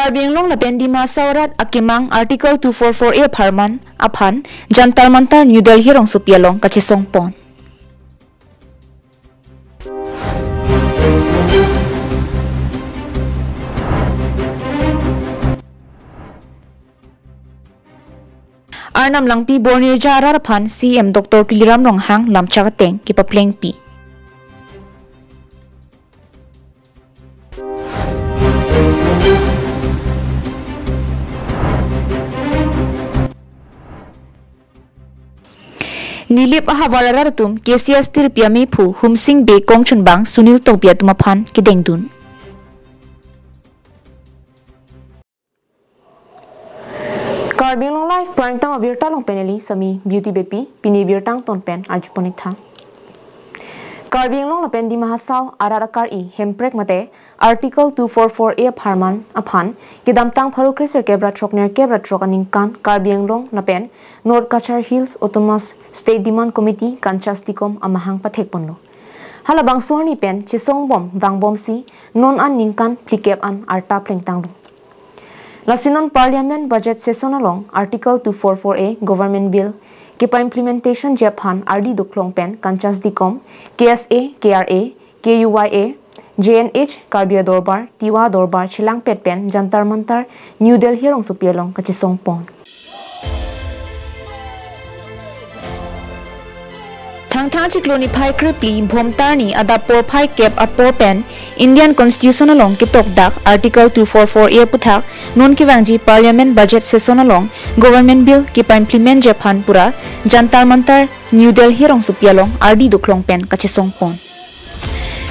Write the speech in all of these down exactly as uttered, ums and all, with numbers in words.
Karbi Anglong lapen Dima Hasao arat akemang Article two four four A apharman aphan Jantar Mantar New Delhi rongsopi along kachesongpon. Arnam Langpi Bornirja arat aphan C M Doctor Tuliram Ronghang lamchak ateng kepaplengpi. Nilip ahavar arat atum K C S tirpi amephu Humsing Bey kongchunbang Sunil Tokbi atum aphan kedengdun. Karbi Anglong Live Prime Time abirta along pen neli Sami Beauty Beypi, pini birta angton pen arjupon-ik tha. Karbi Anglong lapen Dima Hasao arat akari hemprek mate Article two four four A apharman aphan kedamtang pharo kresirkep ra throknerkep ra throk aningkan Karbi Anglong lapen North Cachar Hills Autonomous State Demand Committee Kanchas Dikom amahang pathekponlo. Halabangso arni pen chesongbom vangbomsi non an ningkan phlikep an arta plengtanglo. Lasi non Parliament Budget Session along Article two four four A Government Bill kepa-implementation ji aphan ardi doklong pen Kanchas Dikom, K S A, K R A, K U Y A, J N H, Karbi Adorbar, Tiwa Adorbar chelangpet pen Jantar Mantar New Delhi rongsopi along kachesongpon. Thangthang chiklo niphai krephli Bhomtar arni adap porphai kep apor pen Indian Constitution along ketokdak Article two four four A aputhak non kevangji Parliament Budget Session along Government Bill kepa-implement ji aphan pura Jantar Mantar New Delhi rongsopi along ardi doklong pen kachesongpon.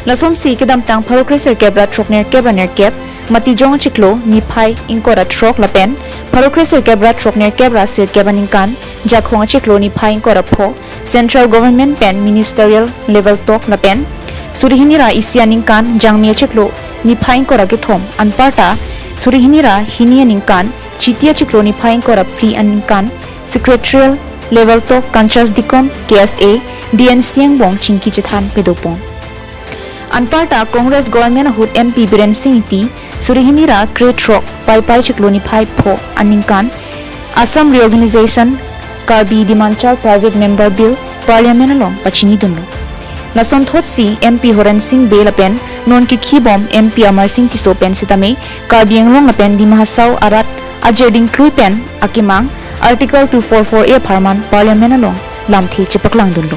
Lasonsi kedamtang pharo kresirkep ra throknerkep ra nerkep, Matijong chiklo niphai ingkoi ra throk lapen pharo kresirkep ra throknerkep ra sirkep aningkan, Jakhong chiklo niphai ingkoi ra pho, Central Government pen Ministerial Level Talk lapen suri hini ra isi aningkan, Jangmi chiklo niphai ingkoi ra kethom, anparta suri hini ra hini aningkan, Chiti chiklo niphai ingkoi ra phli aningkan, Secretarial Level Talk Kanchas Dikom, K S A, D N C angbong chingki chethan pedopon. Anparta Congress Government ahut M P Biren Singh Engti, suri hini ra kre throk Paipai chiklo niphai pho aningkan, Assam Reorganization Karbi Dimanchal Private Member Bill Parliament along pachinidunlo. Lasonthotsi M P Horen Sing Bey lapen non kekhibom M P Amar Sing Tisso pen sitame Karbi Anglong lapen Dima Hasao arat ajirding klui pen akemang Article two four four A apharman Parliament along lamthe chepaklangdunlo.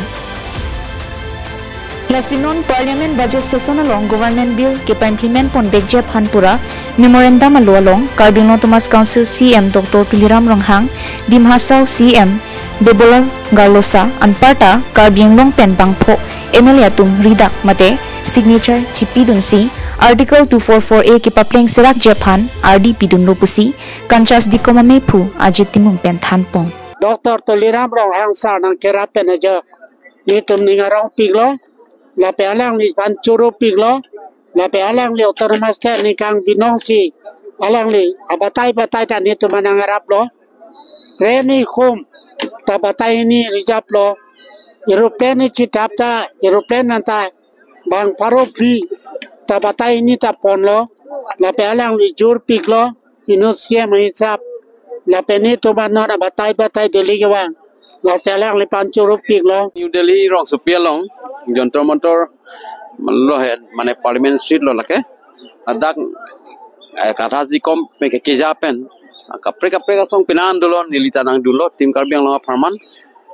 Lasi non Parliament Budget Session along Government Bill kepa-implement ponvekji aphan pura memorandum alo along Karbi Anglong Autonomous Council C M Doctor Tuliram Ronghang, Dima Hasao C M Debolal Gorlosa, anparta Karbi Anglong pen bangpho M L A atum ridak mate signature chipidunsi Article two four four A kepapleng serakji aphan ardi pidunlo pusi Kanchas Dikom amephu Ajit Timung pen thanpon. Doctor Tuliram Ronghang sir nangkerap pen ajok nelitum ning arongpiklo, lapen alangli pan choro piklo, lapen alangli Autonomous State ningkan binong si alangli abatai batai ta nelitum nangaraplo. Train ni khum ta batai hini reserve lo. Aeroplane ni chithap ta aeroplane nang ta bang pharo phli ta batai hini ta ponlo. Lapen alangli jor piklo. Inut C M hisap. Lapen nelitum non abatai batai Delhi kevang. Lasi alangli pan choro piklo. New Delhi rongsopi along Jantar Mantar lo he, mane Parliament Street lo lake. Ladak, eh, Kanchas Dikom pen ke keja pen kaprek kaprek asong penan dolo, neli ta nangdunlo, Team Karbi Anglong apharman.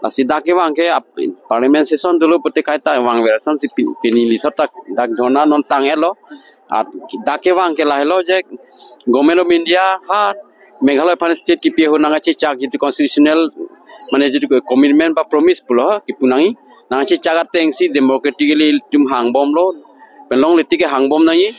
Lasi dak kevang ke ap-, Parliament Session dolo pute kaita vangver ason si pin-, pini neli sot dak, dak dhorna non tang-etlo. At dak kevang ke lahelo je Government of India ha Meghalaya aphan state kipi ahut nangkachechak jitu constitutional, mane jitu commitment ba promise pulo kipu nangji, nangkachechak atengsi democratically itum hangbomlo, pen longle tik ke hangbom nangji.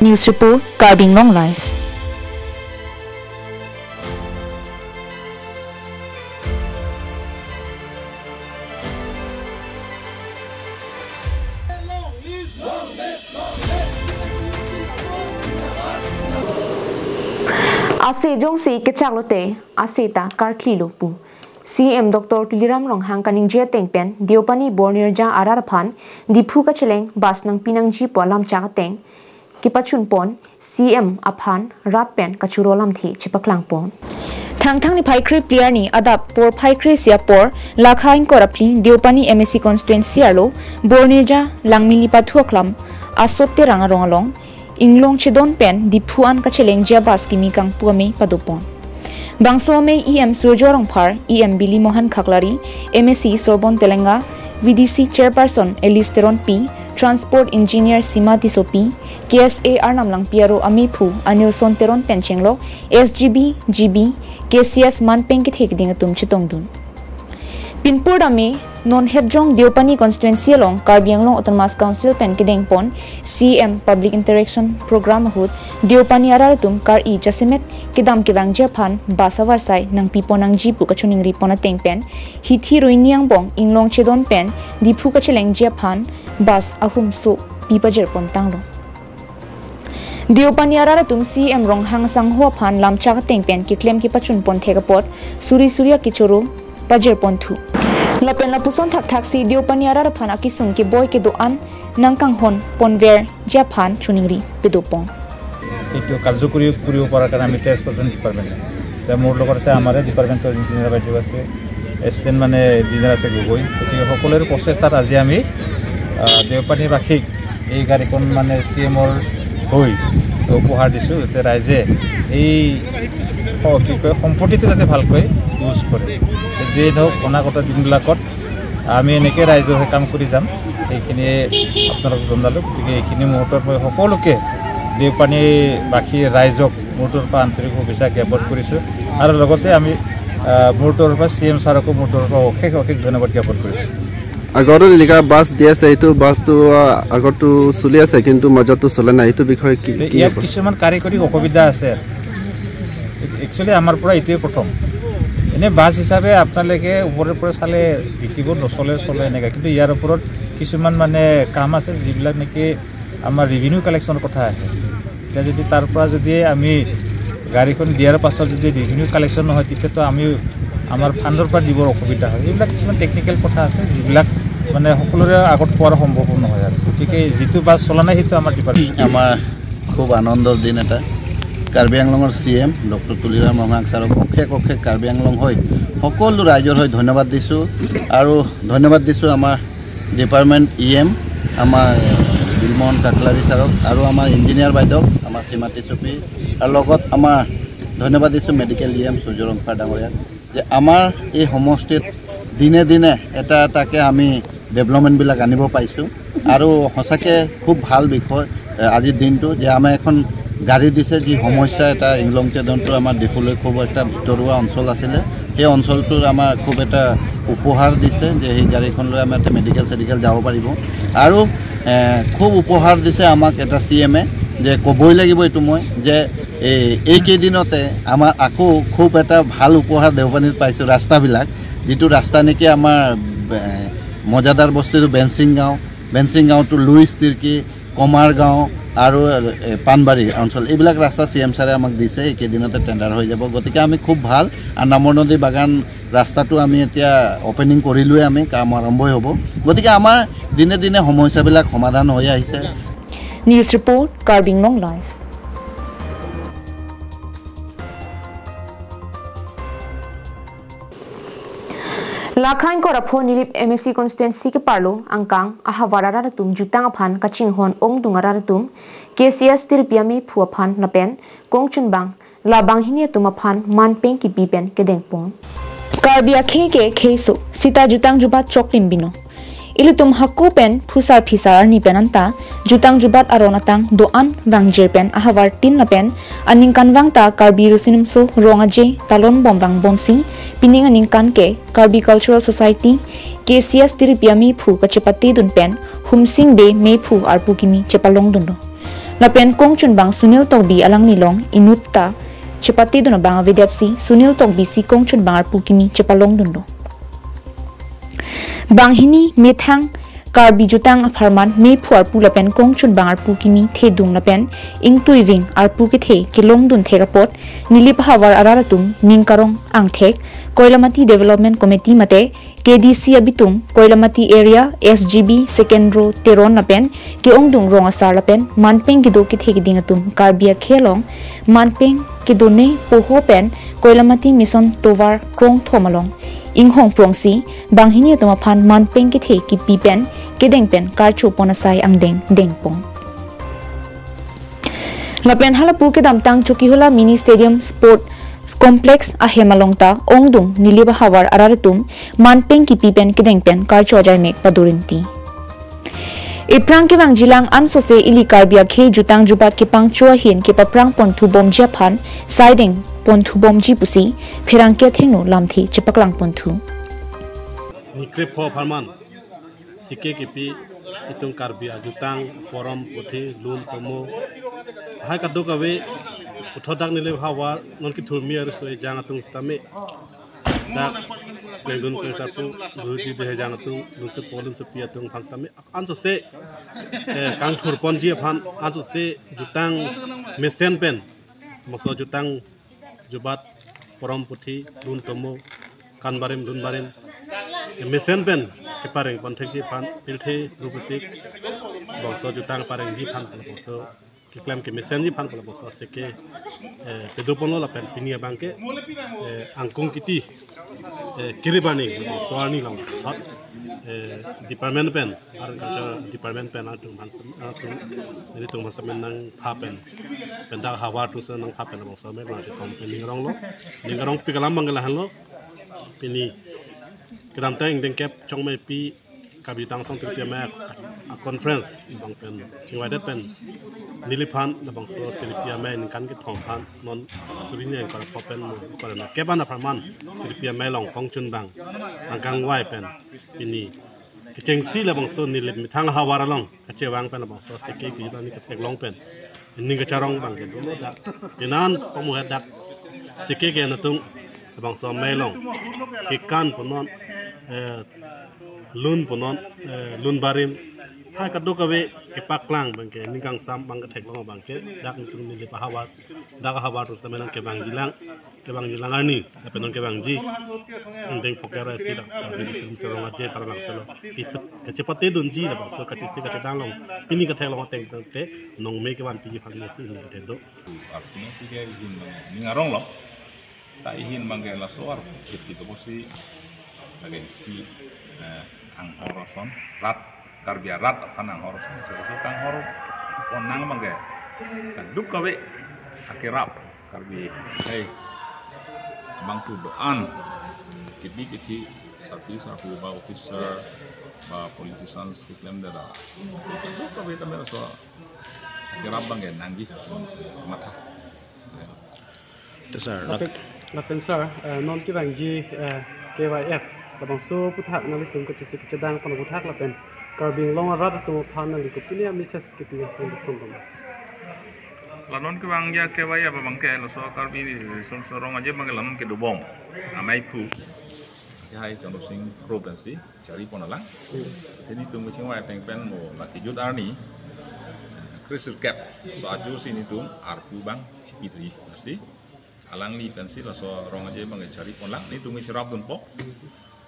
News report, Karbi Anglong Live. Ase jongsi kechak lote, ase ta karkli lo pu. C M Doctor Tuliram Ronghang kaningje ateng pen Deopani Bornirja arat aphan Diphu kacheleng bus nangpi nangji pu alam chak ateng kepachunpon C M aphan rat pen kachoro lamthe chepaklangpon. Thangthang niphai krephli arni adap porphai kre-isi apor Lakha ingkoi ra phli Deopani M A C constituency arlo Bornirja Langmili pathu aklam Asot Terang arong along Inglong chedon pen Diphu an kachelengji abus kimi kangpu amei padopon. Bangso amei E M Surjo Rongphar, E M Bili Mohan Khaklari, M A C Sorbon Telenga, V D C Chairperson Alice Teronpi, Transport Engineer Sima Tissopi, K S A Arnam Langpi aro ameiphu Anilson Teron pen chenglok S G B, G B, K C S manpeng kethe keding atum chetongdun. Pinpur dame non hetjong Deopani constituency along Karbi Anglong Autonomous Council pen kedengpon C M Public Interaction Program ahut Deopani arat atum kar-i jasemet kedam kevangji aphan bus avarsai nangpipon nangji pu kachoningripon ateng pen hithi ruini angbong Inglong chedon pen Diphu kachelengji aphan bus ahumso pi pajirpon tanglo. Deopani arat atum C M Ronghang asangho aphan lamchak ateng pen keklem kepachunpon thek apot suri suri akechoro pajirpon thu. Lapen lapuson thakthaksi Deopani arat aphan akesung keboi kedo-an nangkanghon ponverji aphan choningri pedopon. এইটো কাৰ্যকৰী কৰিব পৰাৰ কাৰণে আমি transportation department, এতিয়া মোৰ লগত আছে আমাৰে ডিপাৰ্টমেণ্টৰ ইঞ্জিনিয়াৰ বাইদেউ আছে, এচিষ্টেণ্ট মানে ইঞ্জিনিয়াৰ আছে গগৈ। গতিকে সকলোৰে প্ৰচেষ্টাত আজি আমি আহ, দেওপানীবাসীক এই গাড়ীখন মানে চি এমৰ হৈ উপহাৰ দিছোঁ, যাতে ৰাইজে এই স-, কি কয়, সম্পত্তিটো যাতে ভালকৈ ইউজ কৰে। যিয়ে নহওক, অনাগত দিনবিলাকত আমি এনেকৈ ৰাইজৰ হৈ কাম কৰি যাম, সেইখিনিয়ে আপোনালোকক জনালোঁ। গতিকে এইখিনি মুহূৰ্তত মই সকলোকে, দেওপানীবাসী ৰাইজক মোৰ তৰফৰ পৰা আন্তৰিক শুভেচ্ছা জ্ঞাপন কৰিছোঁ আৰু লগতে আমি, আহ, মোৰ তৰফৰ পৰা চি এম ছাৰকো মোৰ তৰফৰ পৰা অশেষ অশেষ ধন্যবাদ জ্ঞাপন কৰিছোঁ। আগতো এনেকুৱা বাছ দি আছে, এইটো বাছটো, আহ, আগতো চলি আছে, কিন্তু মাজতো চলা নাই, এইটো বিষয়ে কি, তে কি ইয়াত হ'ব? কিছুমান কাৰিকৰী অসুবিধা আছে। একচুৱেলি আমাৰ পৰা এইটোৱে প্ৰথম। এনে বাছ হিচাপে আপোনালোকে ওপৰৰ পৰা চালে দেখিব নচলে, চলে এনেকুৱা, কিন্তু ইয়াৰ ওপৰত কিছুমান মানে কাম আছে যিবিলাক নেকি আমাৰ ৰেভিনিউ কালেকশ্যনৰ কথা আহে। এতিয়া যদি তাৰ পৰা যদি আমি গাড়ীখন দিয়াৰ পাছত যদি ৰেভিনিউ কালেকশ্যন নহয়, তেতিয়াতো আমি আমাৰ ফাণ্ডৰ পৰা দিবৰ অসুবিধা হয়। এইবিলাক কিছুমান টেকনিকেল কথা আছে, যিবিলাক মানে সকলোৰে আগত কোৱাৰ সম্ভৱ নহয় আৰু। গতিকে যিটো বাছ চলা নাই, সেইটো আমাৰ ডিপাৰ্টমেণ্ট। আমাৰ খুব আনন্দৰ দিন এটা। কাৰ্বি আংলঙৰ চি এম ডক্টৰ তুলিৰাম ৰংহাং ছাৰক অশেষ অশেষ কাৰ্বি আংলং হৈ সকলো ৰাইজৰ হৈ ধন্যবাদ দিছোঁ আৰু ধন্যবাদ দিছোঁ আমাৰ ডিপাৰ্টমেণ্ট ই এম, আমাৰ দিলমোহন কাকলাৰী ছাৰক আৰু আমাৰ ইঞ্জিনিয়াৰ বাইদেউক, আমাৰ শ্ৰীমতী চুপী, আৰু লগত আমাৰ ধন্যবাদ দিছোঁ মেডিকেল ই এম সূৰ্য ৰংফাৰ ডাঙৰীয়াক, যে আমাৰ এই সমষ্টিত দিনে দিনে এটা এটাকৈ আমি ডেভেলপমেণ্টবিলাক আনিব পাইছোঁ। আৰু সঁচাকৈ খুব ভাল বিষয়, এ, আজিৰ দিনটো যে আমাক এখন গাড়ী দিছে, যি সমস্যা এটা ইংলং চেদনটো আমাৰ ডিফুলৈ খুব এটা ভিতৰুৱা অঞ্চল আছিলে, সেই অঞ্চলটোৰ আমাৰ খুব এটা উপহাৰ দিছে যে সেই গাড়ীখন লৈ আমি ইয়াতে মেডিকেল চেডিকেল যাব পাৰিব। আৰু, এ, খুব উপহাৰ দিছে আমাক এটা চি এমে, যে ক'বই লাগিব এইটো মই, যে এই, এইকেইদিনতে আমাৰ আকৌ খুব এটা ভাল উপহাৰ দেওপানীত পাইছোঁ, ৰাস্তাবিলাক, যিটো ৰাস্তা নেকি আমাৰ, এ, মজাদাৰ বস্তিটো বেঞ্চিং গাঁও, বেঞ্চিং গাঁও to লুইচ তিৰ্কি, কমাৰ গাঁও আৰু, এ, পাণবাৰী অঞ্চল, এইবিলাক ৰাস্তা চি এম ছাৰে আমাক দিছে, এইকেইদিনতে টেণ্ডাৰ হৈ যাব। গতিকে আমি খুব ভাল, আৰু নামৰ নদী বাগান ৰাস্তাটো আমি এতিয়া অপেনিং কৰিলোৱে, আমি কাম আৰম্ভই হ'ব। গতিকে আমাৰ দিনে দিনে সমস্যাবিলাক সমাধান হৈ আহিছে। News report, Karbi Anglong Live. Lakha ingkoi ra pho Nilip M A C constituency keparlo angkang ahavar arat atum jutang aphan kachinghon ongdung arat atum K C S tirpi ameiphu aphan lapen kongchunbang la banghini atum aphan manpeng kipi pen kedengpon. Karbi akhei ke kheiso sita jutang jubat choklim binong. Ilitum hako pen phusar phisar arni pen anta jutang jubat aron atang do-an vangjir pen ahavar tin lapen aningkanvang ta Karbi Riso Nimso Rong Aje talon bom vangbomsi pining aningkan ke Karbi Cultural Society, K C S tirpi ameiphu kachepatedun pen Humsing Bey meiphu arpu kimi chepalongdunlo. Lapen kongchunbang Sunil Tokbi alanglilong inut ta chepatedun abang avedetsi Sunil Tokbi si kongchunbang arpu kimi chepalongdunlo. Banghini methang Karbi jutang apharman mephu arpu lapen kongchunbang arpu kimi thedung lapen ingtuiving arpu kethe kelongdun thek apot Nilip ahavar arat atum ning karong angthek Koilamati Development Committee mate K D C abitung Koilamati area S G B Second Row Teron lapen ke-ongdung rong asar lapen manpeng kedo kethe keding atum Karbi akhei along manpeng kedone poho pen Koilamati Mission Tovar krongthom along inghong prongsi banghini atum aphan manpeng kethe kipi pen kedeng pen karcho pon asai angdeng dengpon. Lapen halapu kedamtang Chokihola Mini Stadium Sport Complex ahem along ta ongdung Nilip ahavar arat atum manpeng kipi pen kedeng pen karcho ajaimek padurinti. Iphrang kevangjilang ansose ili Karbi akhei jutang jubat kepangcho ahin kepaphrang ponthu bomji aphan saideng ponthu bomji pusi pherangke athengno lamthe chepaklang ponthu. Nikrepho apharman sike kipi itum Karbi ajutang porom puthi lun tomo hai kadokave puthot dak Nilip ahavar non kethurmi ariso ejang atum sitame dak plengdun plengsarpo duhudi dehejang atum lunsepo lunsepi atum aphan sitame ansose eh, kangthur ponji aphan ansose jutang mesen pen maso jutang jubat porom puthi lun tomo kan barim lun barim eh, mesen pen kepareng pon thekji aphan pilthe rupetik bangso jutang parengji aphan bangso keklem kemesenji aphan bangso sike eh, pedo ponlo lapen pini abangke eh, angkung kiti eh, kiri bani bangso arni long hot eh, department pen agriculture department pen atum han atum nelitum han samen nangpha pen pen dak ahavar atum si nangpha pen bangso mek nangchetom pen ning aronglo ning arongpi kalam abang ke lahenlo pini kedamtang ingdeng kep chongmeipi Karbi Jutang Asong Tirpi Amei a conference bang pen chingvaidet pen Nilip aphan labangso Tirpi Amei ningkan kethom aphan non suri ni angkor pho pen mo kor na keban apharman Tirpi Amei along kongchunbang angkangvai pen pini kechengsi labangso Nilip methang ahavar along kachevang pen labangso sike kejut arni ketheklong pen ning kacharong abang ke dolo dak pinan pamuhet dak sike ke natung labangso amei along kekan punon eh, lun punon eh, lun barim hai kadokave kepaklang abang ke ning kangsam abang ketheklong abang ke dak nelitum Nilip ahavar dak ahavar atum sitame nangkevangjilang kevangjilang arni lapen nangkevangji ingdeng phokera isi dak Karbi Mission Sorong Aje Taralangso along kachepate dunji labangso kachisi kachedang along pini ketheklong ateng te nongme kevanpiji aphan si ning kethedo. Arpuna pike ihin abang ning aronglo. Ta ihin abang ke laso arpu kheti keposi lake isi eh, anghor ason rat Karbi arat aphan anghor ason. Laso kanghor ponnang abang ke kadokave akerap Karbi akhei abang tu do-an kipi kithi sarpi sarpo ba officer ba politicians keklem dera kadokave tame laso akerap abang ke nangji matha. Te sir, lak- Lapen, lapen sir, eh, non kevangji eh, K Y F labangso aphuthak nanglitum kachisi kachedang aphan aphuthak lapen Karbi Anglong arat atum aphan nangli kopine a-message kipi nangtum dam? La non kevangji K Y F abang ke laso Karbi Mission Sorong Aje abang ke la non kedobom ameiphu ke hai Chandra Sing Kro pensi chari pon alang. Te nelitum kachingvai ateng pen mo la kejut arni eh, kresirkep so ajo si nelitum arpu abang chipi thuji. Lasi alangli pensi laso Rong Aje abang chari pon alang nelitum cherap dunpo.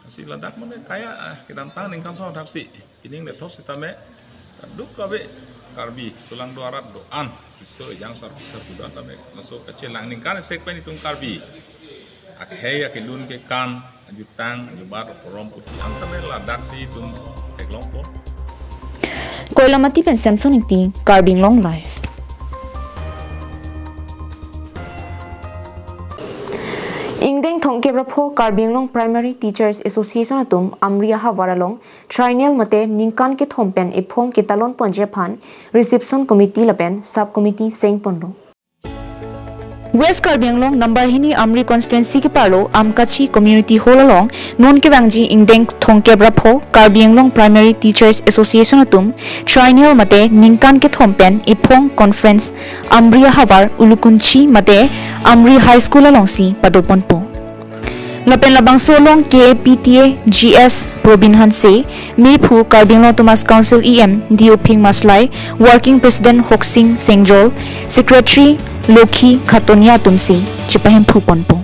Lasi ladak mane kaya eh, kedamtang ningkan so thaksi pining le thos sitame kadokave Karbi sulang do arat do-an iso ejang sarpi sarpo do-an tame laso kachelang ningkan sek pen nelitum Karbi akhei akelun kekan ajutang ajubat aporom puthi an tame ladak si nelitum theklongpo. Koilamati pen Samson Ingti, Karbi Anglong Live. Ingdeng thomkep ra pho Karbi Anglong Primary Teachers Association atum Amri ahavar along triennial mate ningkan kethom pen ephong ketalon ponji aphan reception committee lapen sub committee seng ponlo. West Karbi Anglong number hini Amri constituency keparlo Amkachi Community Hall along non kevangji ingdeng thomkep ra pho Karbi Anglong Primary Teachers Association atum triennial mate ningkan kethom pen ephong conference Amri ahavar Ulukunchi mate Amri High School alongsi pado ponpo. Lapen labangso along K A P T A G S Probin Hanse, mephu Karbi Anglong Autonomous Council E M D Uphing Maslai, Working President Hoksing Sengjol, Secretary Lokhi Khatonia atumsi chepahemphu ponpo.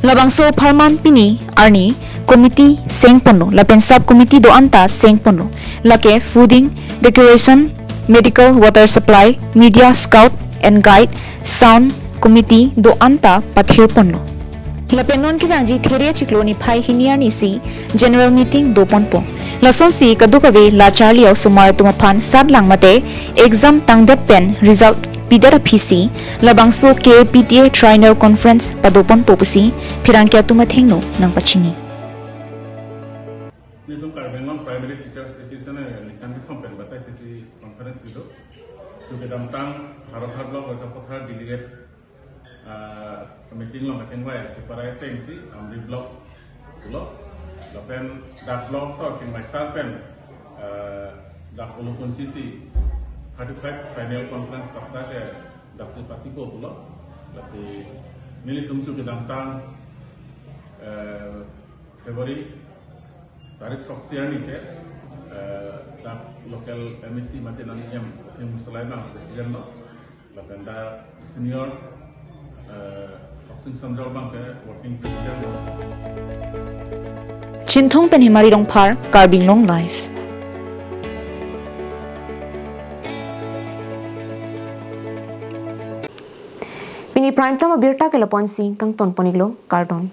Labangso apharman pini arni committee seng ponlo lapen sub committee do-an ta seng ponlo, lake fooding, decoration, medical, water supply, media, scout and guide, sound committee do-an ta pathir ponlo. Lapen non kevangji There chiklo niphai hini arnisi general meeting do ponpo. Lasonsi kadokave la charli osomar atum aphan sat lang mate exam tangdet pen result pidet aphisi labangso K A P T A triennial conference pado ponpo pusi pherangke atum athengno nangpachini. Nelitum Karbi Anglong Primary Teachers Association ningkan kethom pen batai sisi conference kedo. Chu kedamtang Howraghat Block Rajapathar delegate, ah, meeting along kachingvai cheparai atengsi Amri Block pulo. Lapen dak block sor chingvaisar pen, ah, dak Ulukunchi si thirty-five triennial conference kapta ke daksi patipo pulo. Lasi nelitum chu kedamtang, eh, February tarik throksi arni ke, eh, dak local M A C mate nang M Uphing Maslai abang president lo. Lapen dak senior, eh, Hoksing Sengjol abang ke working president lo. Chinthong pen Hemari Rongphar, Karbi Anglong Live. Pini prime time abirta ke lapu-ansi kangton pon-iklo, kardom.